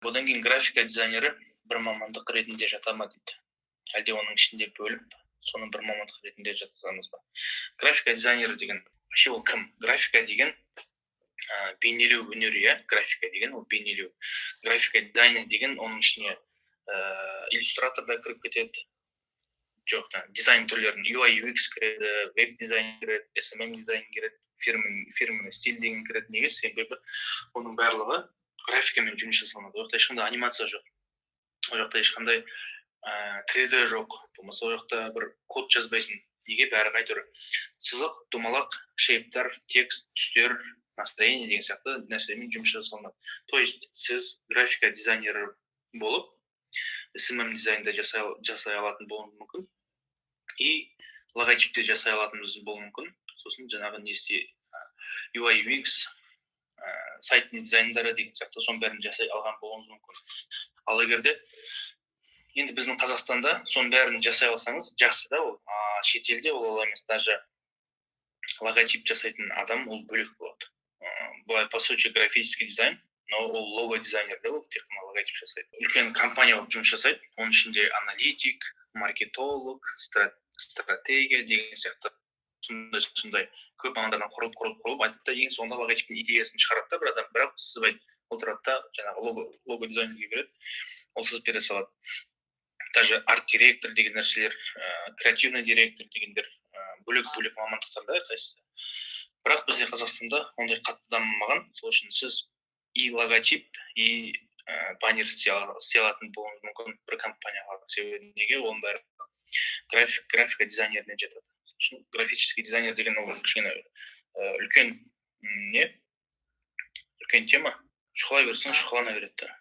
Одан кейін графика дизайнері бір мамандық ретінде жата ма дейді, әлде оның ішінде бөліп, соны бір мамандық ретінде жатқызамыз ба? Графика дизайнері деген вообще ол кім? Графика деген бейнелеу өнері, иә. Графика деген ол бейнелеу. Графика дизайнер деген оның ішіне иллюстратор да кіріп кетеді. Жоқ та, дизайн түрлерін, UI, UX кіреді, веб дизайн кіреді, SMM дизайн кіреді, фирменный стиль деген кіреді. Неге? Себебі оның барлығы графикамен жұмыс жасалынады. Ол жақта ешқандай анимация жоқ, ол жақта ешқандай 3D жоқ, болмаса ол жақта бір код жазбайсың. Неге? Бәрі әйтеуір сызық, домалақ, шейптар, текст, түстер, настроение деген сияқты нәрселермен жұмыс жасалынады. То есть сіз графика дизайнері болып, SMM дизайнды жасай алатын болуыңыз мүмкін и логотип те жасай алатыныңыз болуы мүмкін. Сосын жаңағы не істей, UI, UX, сайттың дизайндары деген сияқты, соның бәрін жасай алған болуыңыз мүмкін. Ал егер де енді біздің Қазақстанда соның бәрін жасай алсаңыз, жақсы да ол. А шетелде ол олай емес, даже логотип жасайтын адам ол бөлек болады. Былай, по сути, графический дизайн, но ол лого дизайнер да, ол тек қана логотип жасайды. Үлкен компания болып жұмыс жасайды, оның ішінде аналитик, маркетолог, стратегия деген сияқты сондай көп мамандардан құрылып, құрылып, құрылып айтады да, ең соңында логотиптің идеясын шығарады да бір адам, бірақ сызбайды. Отырады да, жаңағы лого дизайнерге береді, ол сызып бере салады. Даже арт директор деген нәрселер, креативный директор дегендер бөлек бөлек мамандықтар да әрқайсысы. Бірақ бізде, Қазақстанда, ондай қатты дамымаған. Сол үшін сіз и логотип, и баннер істей алатын болуыңыз мүмкін бір компанияға. Себебі неге? Оның бәрі графика дизайнеріне жатады. Сол үшін графический дизайнер деген ол кішкене үлкен, не, үлкен тема. Шұқылай берсең, шұқылана береді да.